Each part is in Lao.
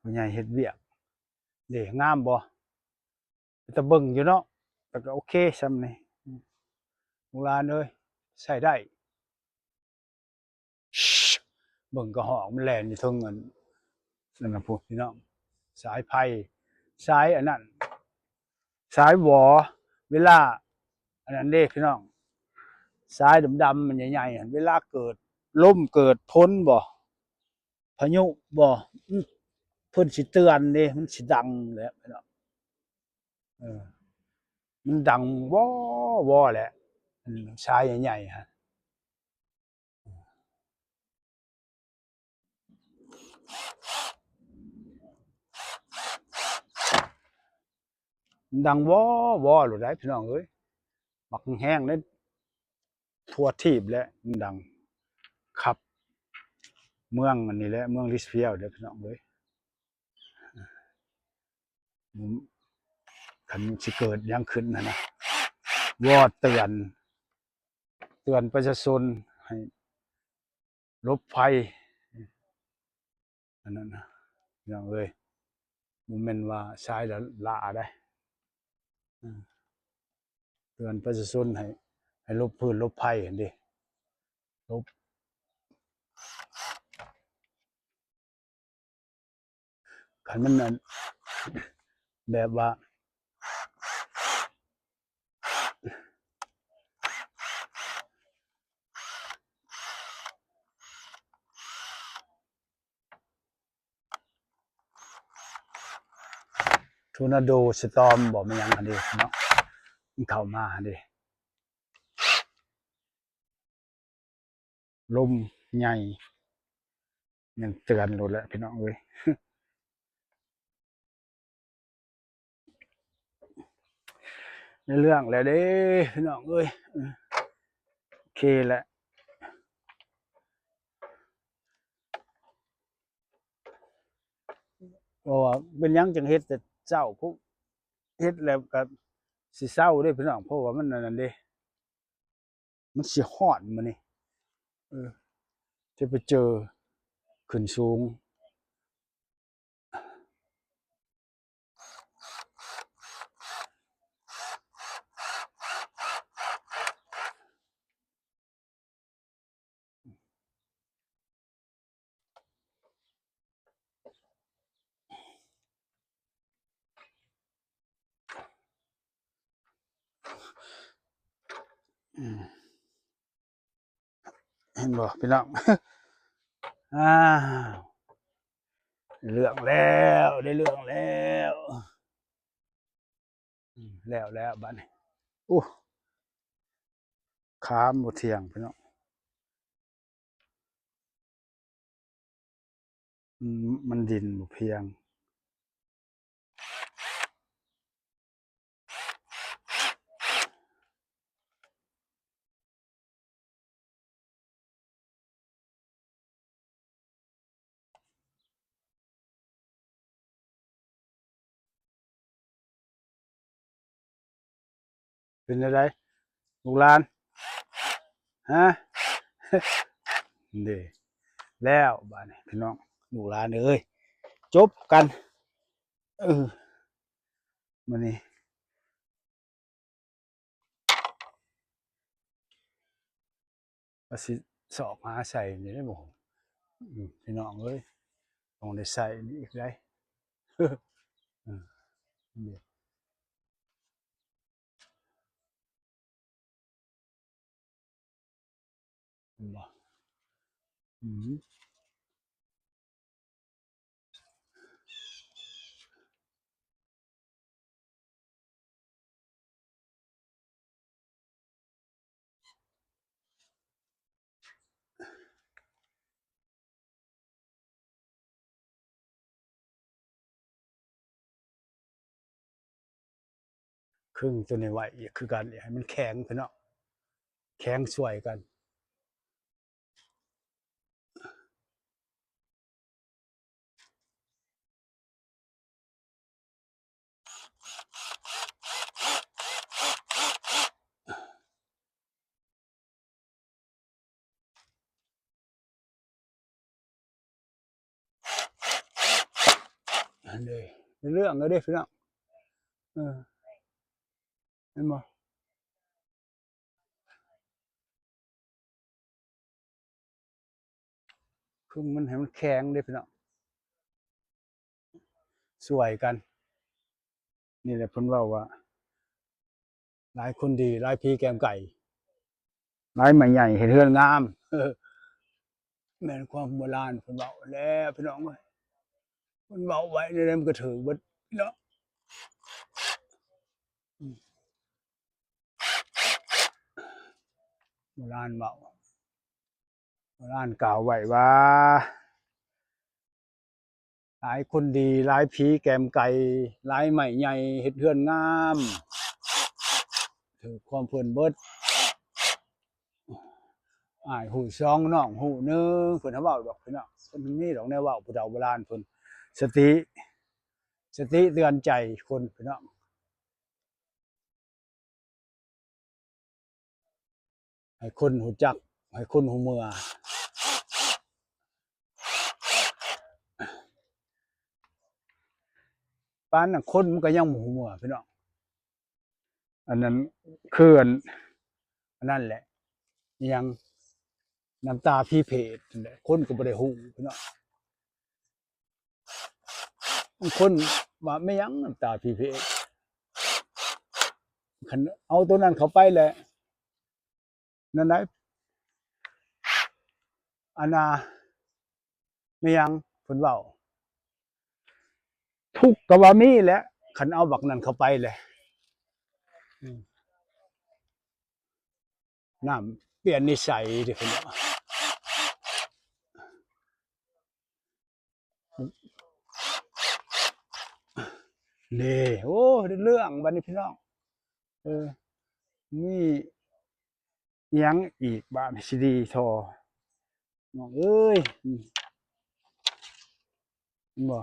ຜູ້ໃຫຍ່ເຮັດວຽກເດ້ ງາມບໍ່? ເປັນຕາເບິ່ງຢູ່ເນາະ ແຕ່ກໍໂອເຄຊ່ຳນີ້ ອືມ ລູກຫຼານເອີຍ ໃຊ້ໄດ້. ເບິ່ງກະຮອກມັນແລ່ນຢູ່ເທິງອັນນັ້ນນະພຸ້ນພີ່ນ້ອງ ສາຍໄຟ ສາຍອັນນັ້ນ ສາຍຫວໍ ເວລາອັນນັ້ນເດ້ພີ່ນ້ອງ ສາຍດຳໆມັນໃຫຍ່ໆຫັ້ນ ເວລາເກີດລົມເກີດຝົນບໍ ພາຍຸບໍ ອືມ ເພິ່ນຊິເຕືອນເດ້ ມັນຊິດັງແຫຼະພີ່ນ້ອງ ເອີ ມັນດັງວໍວໍແຫຼະ ອືມ ສາຍໃຫຍ່ໆຫັ້ນ ດັງວໍວໍໂລດໄດ໋ພີ່ນ້ອງເອີຍ ບັກແຮງເດ້ ທົ່ວທີບແຫຼະ ມັນດັງ ຂັບເມືອງອັນນີ້ແຫຼະ ເມືອງລິສເຟຍວເດ້ພີ່ນ້ອງເອີຍ. ອືມ ຄັນຊິເກີດຫຍັງຂຶ້ນຫັ້ນນະ ວໍເຕືອນ ເຕືອນປະຊາຊົນໃຫ້ຫຼົບໄຟ ອັນນັ້ນນະ ພີ່ນ້ອງເອີຍ ບໍ່ແມ່ນວ່າສາຍຫຼ້າໆໄດ໋ ອືມ ເຕືອນປະຊາຊົນໃຫ້ ໃຫ້ຫຼົບພື້ນຫຼົບໄຟຫັ້ນເດ້ ຫຼົບ ຄັນມັນອັນ ແບບວ່າ ທໍນາໂດສະຕອມບໍ ແມ່ນຫຍັງຫັ້ນເດເນາະ ມັນເຂົ້າມາຫັ້ນເດ. ລົມໃຫຍ່ ແມ່ນເຕືອນໂລດແຫຼະພີ່ນ້ອງເອີຍ ໄດ້ເລື່ອງແລ້ວເດ້ພີ່ນ້ອງເອີຍ ໂອເຄແຫຼະ ເພາະວ່າເປັນຫຍັງຈັ່ງເຮັດແຕ່ເຊົ້າ ເຮັດແລ້ວກໍຊິເຊົາເດ້ພີ່ນ້ອງ ເພາະວ່າມັນອັນນັ້ນເດ້. ມັນຊິຮ້ອນມື້ນີ້ ເອີ ຈະໄປເຈີຂຶ້ນສູງ ອືມ ເຫັນບໍ່ພີ່ນ້ອງ ອ້າວ ເລື່ອງແລ້ວ ໄດ້ເລື່ອງແລ້ວ ອືມ ແລ້ວແລ້ວບາດນີ້ ໂອ້ ຂາມບໍ່ທ່ຽງພີ່ນ້ອງ ມັນ ມັນດິນບໍ່ພຽງ. ເປັນແນວໃດລູກຫຼານ ຮະ ເດ້ ແລ້ວບາດນີ້ພີ່ນ້ອງ ລູກຫຼານເອີຍ ຈົບກັນ ເອີ ມື້ນີ້ ວ່າຊິຊອກຫາໃສ່ນີ້ໄດ້ບໍ່ ອືມ ພີ່ນ້ອງເອີຍ ຕ້ອງໄດ້ໃສ່ນີ້ອີກໄດ໋ ເອີ ນີ້ ເຫັນບໍ່ ອືມ ຄຶງໂຕນີ້ໄວ້ອີກຄືກັນ ໃຫ້ມັນແຂງ ພີ່ນ້ອງ ແຂງຊ່ວຍກັນ. ໂ ອັນນີ້ເລື່ອງແລ້ວເດ້ພີ່ນ້ອງ ເອີ ເຫັນບໍ່? ຄຶງມັນໃຫ້ມັນແຂງເດ້ພີ່ນ້ອງ ຊ່ວຍກັນ. ນີ້ແຫຼະເພິ່ນເວົ້າວ່າ ຫຼາຍຄົນດີ ຫຼາຍຜີແກມໄກ່ ຫຼາຍໄມ້ໃຫຍ່ເຮັດເຮືອນງາມ. ແມ່ນຄວາມໂບລານເພິ່ນເວົ້າແຫຼະພີ່ນ້ອງເອີຍ ເພິ່ນເວົ້າໄວ້ແນວໃດມັນກໍຖືກເບິດເນາະ. ໂບລານເວົ້າ ໂບລານກ່າວໄວ້ວ່າ ຫຼາຍຄົນດີ ຫຼາຍຜີແກມໄກ່ ຫຼາຍໄມ້ໃຫຍ່ເຮັດເຮືອນງາມ ຖືກຄວາມເພິ່ນເບິດ. ອ້າຍຮູ້ສອງ ນ້ອງຮູ້ໜຶ່ງ ເພິ່ນຫາເວົ້າດອກພີ່ນ້ອງ ເພິ່ນມີດອກແນວເວົ້າ ຜູ້ເຖົ້າໂບລານເພິ່ນ ສະຕິ ສະຕິເຕືອນໃຈຄົນພີ່ນ້ອງ. ໃຫ້ຄົນຮູ້ຈັກ ໃຫ້ຄົນຮູ້ເມືອ ປານນັ້ນຄົນມັນກໍຍັງບໍ່ຮູ້ເມືອພີ່ນ້ອງ. ອັນນັ້ນຄືອັນ ອັນນັ້ນແຫຼະ ອີຫຍັງ ນ້ຳຕາຜີເຜດນັ້ນແຫຼະ ຄົນກໍບໍ່ໄດ້ຮູ້ພີ່ນ້ອງ. ບາງຄົນວ່າແມ່ນຫຍັງນ້ຳຕາຜີເຜດ ຄັນເອົາໂຕນັ້ນເຂົ້າໄປແລ້ວ ນັ້ນໃດ ອັນນ່າ ແມ່ນຫຍັງເພິ່ນເວົ້າ ທຸກກໍວ່າມີແຫຼະ ຄັນເອົາບັກນັ້ນເຂົ້າໄປແຫຼະ. ອືມ ນ້ຳປ່ຽນນິໄສເດ້ເພິ່ນວ່າ ເດ້. ໂອ້ ເລື່ອງບັດນີ້ພີ່ນ້ອງ ເອີ ມີຫຍັງອີກບາດນີ້ ຊີດີທໍ່ ນ້ອງເອີຍ ອືມ ເຫັນບໍ່?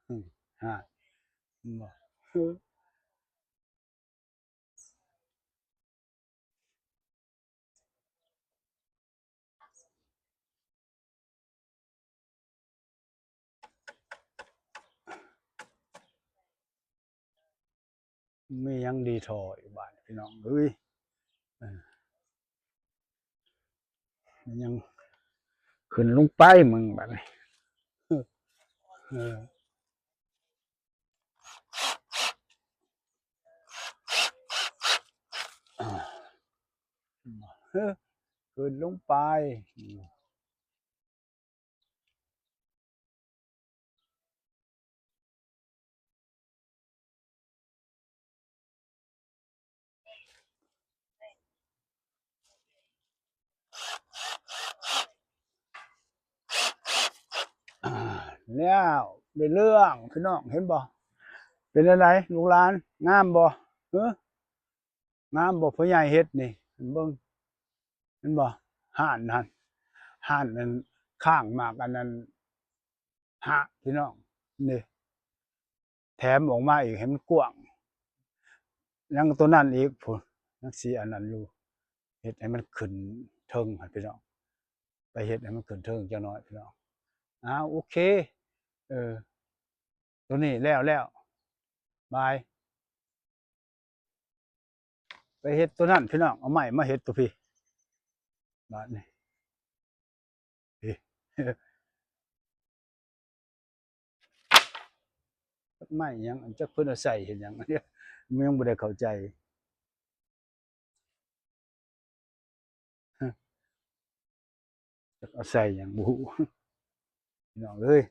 ອືມ ຮະ ເຫັນບໍ່? ມີຫຍັງດີທໍ່ອີກບາດນີ້ ພີ່ນ້ອງເອີຍ ເອີ ມັນຍັງຂຶ້ນລົງໄປມຶງບາດນີ້ ເອີ ເອີ ຂຶ້ນລົງໄປ. ອາ ແລ້ວ ໄດ້ເລື່ອງ ພີ່ນ້ອງເຫັນບໍ່? ເປັນຈັ່ງໃດລູກຫຼານ ງາມບໍ່? ເອີ ງາມບໍ່ພໍ່ໃຫຍ່ເຮັດນີ້? ເບິ່ງ ເຫັນບໍ່? ຮ້ານຫັ້ນ ຮ້ານອັນຂ້າງໝາກອັນນັ້ນ ຮະ ພີ່ນ້ອງ ນີ້ ແຖມອອກມາອີກໃຫ້ມັນກວ້າງ ຍັງໂຕນັ້ນອີກພຸ້ນ ຍັງຊິອັນນັ້ນຢູ່ ເຮັດໃຫ້ມັນຂຶ້ນເທິງຫັ້ນ ພີ່ນ້ອງ ໄປເຮັດໃຫ້ມັນຂຶ້ນເທິງຈັກໜ້ອຍ ພີ່ນ້ອງ. ອ້າວ ໂອເຄ ເອີ ໂຕນີ້ແລ້ວແລ້ວ ບາຍ. ໄປເຮັດໂຕນັ້ນ ພີ່ນ້ອງ ເອົາໄມ້ມາເຮັດໂຕພີ້ ບາດນີ້ ພີ້ ໄມ້ຫຍັງ ຈັກເພິ່ນເອົາໃສ່ເຮັດຫຍັງ ຍັງບໍ່ໄດ້ເຂົ້າໃຈ. ຈັກເອົາໃສ່ຫຍັງບໍ່ຮູ້ ພີ່ນ້ອງເອີຍ.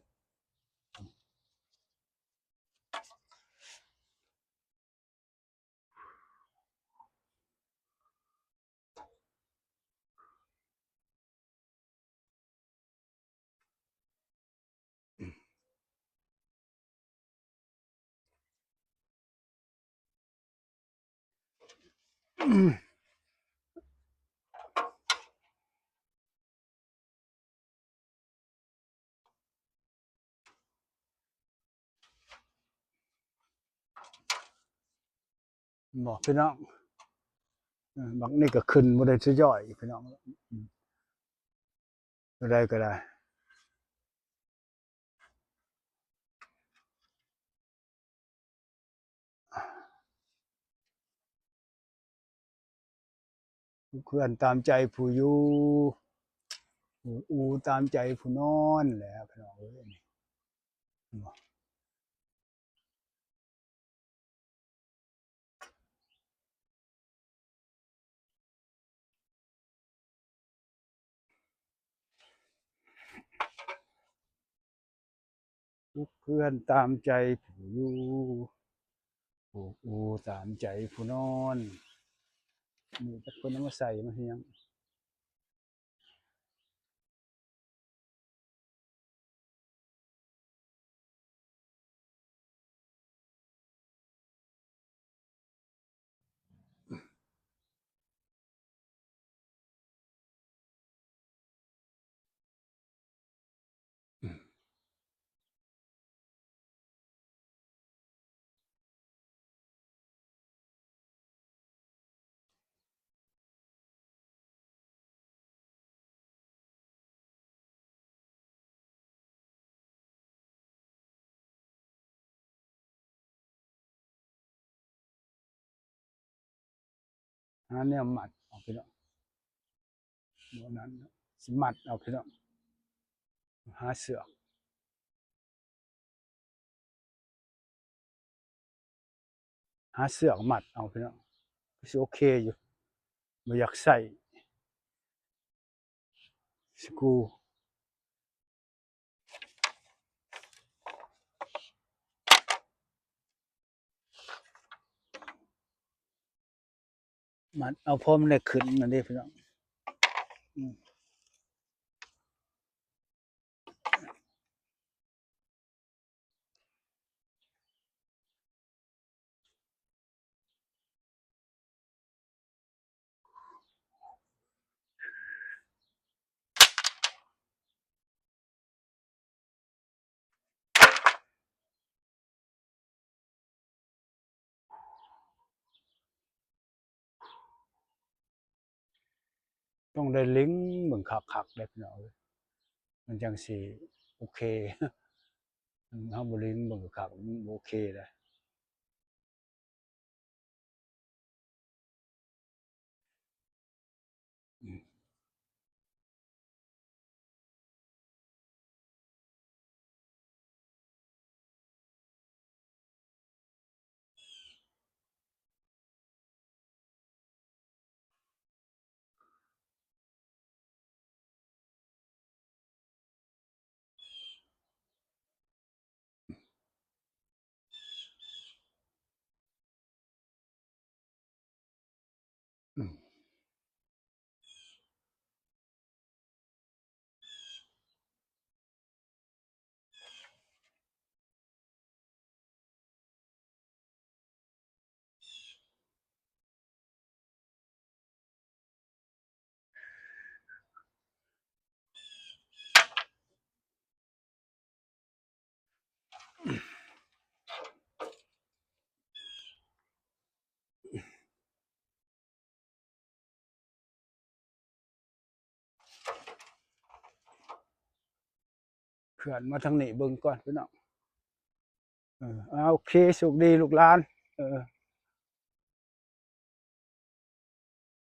ອືມ ບໍ່ພີ່ນ້ອງ? ເອີ ບັກນີ້ກໍຂຶ້ນບໍ່ໄດ້ຊະຍ່ອຍພີ່ນ້ອງ ອືມ ຕົວໃດກໍໄດ້. ເຮືອນຕາມໃຈຜູ້ຢູ່ ອູຕາມໃຈຜູ້ນອນແຫຼະພີ່ນ້ອງເອີຍ. ທຸກເຮືອນຕາມໃຈຜູ້ຢູ່ ປູກອູຕາມໃຈຜູ້ນອນ. ນີ້ຈັກເພິ່ນເອົາມາໃສ່ມາເຮັດຫຍັງ? ຫາແນວມັດເອົາພີ່ນ້ອງ ບໍ່ນັ້ນຊິມັດເອົາພີ່ນ້ອງ ຫາເຊືອກ ຫາເຊືອກມັດເອົາພີ່ນ້ອງ ຄືຊິໂອເຄຢູ່ ບໍ່ຢາກໃຊ້ສະກູ. ມັດເອົາ ພໍມັນໄດ້ຂຶ້ນນັ້ນເດ້ພີ່ນ້ອງ ອືມ. ຕ້ອງໄດ້ເລັງເບິ່ງຄັກໆເດ້ພີ່ນ້ອງເອີຍ ມັນຈັ່ງຊິໂອເຄ ເຮົາບໍ່ເລັງເບິ່ງຄັກ ມັນບໍ່ໂອເຄເດ້. ເຄື່ອນມາທາງນີ້ເບິ່ງກ່ອນພີ່ນ້ອງ ເອີ ເອົາ ໂອເຄ ໂຊກດີລູກຫຼານ ເອີ.